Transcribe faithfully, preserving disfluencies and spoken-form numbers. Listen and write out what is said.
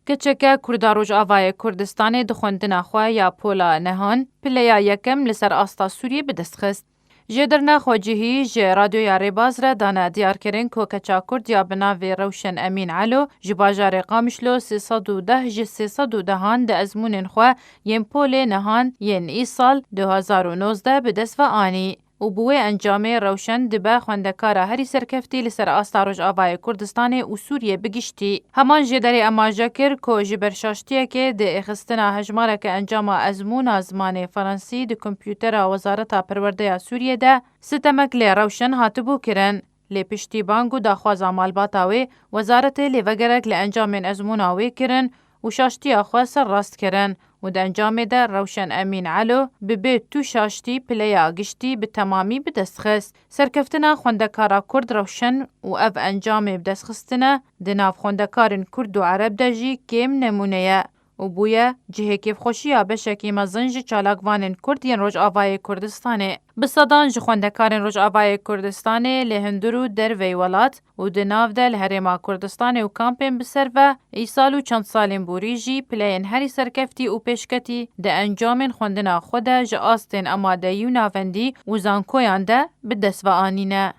Keçeke Kurda Rojavayê Kurdistanê di xwendina xwe ya pola nehan pileya yekem li ser asta Sûriyê bi dest xist. Jêdirna xwecihî ji Radyoya Rêbaz re dane diyarkirin ku keça Kurd ya bi navê Rewşen Emîn Elo ji bajarê Qamişlo sê sed û deh ji sê sed û dehan di ezmûnên xwe yên polê nehan yên îsal du hezar û nozdeh bi dest ve anî. Û bi wê encamê Rewşen dibe xwendekara herî serkeftî li ser asta Rojavayê Kurdistanê û Sûriyê bi giştî. Heman jêderê emaje kir ku ji ber şaştiyekê di êxistina hejmareke encama ezmûna zimanê Fransî di kompûtera Wezareta Perwerdeya Sûriyê de sitemek li Rewşen hatibû kirin. Lê piştî bang û daxwaza malbata wê, wezaretê lêvegerek li encamên ezmûna wê kirin û şaştiya xwe serrast kirin û di encamê de Rewşen Emîn Elo bi bê tu şaştî pileya giştî bi temamî bi dest xist. Serkeftina xwendekara Kurd Rewşen û ev encamê bi dest xistine di nav xwendekarên Kurd û Ereb de jî kêm nemûne ye û bûye cihê kêfxweşiya beşekî mezin ji çalakvanên Kurd yên Rojavayê Kurdistanê. Bi sedan ji xwendekarên Rojavayê Kurdistanê li hundir û derveyî welat û di nav de li Herêma Kurdistanê û kampên bi ser ve îsal û çend salên borî jî pileyên herî serkeftî û pêşketî di encamên xwendina xwe de ji astên amadeyî û navendî û zankoyan de bi dest ve anîne.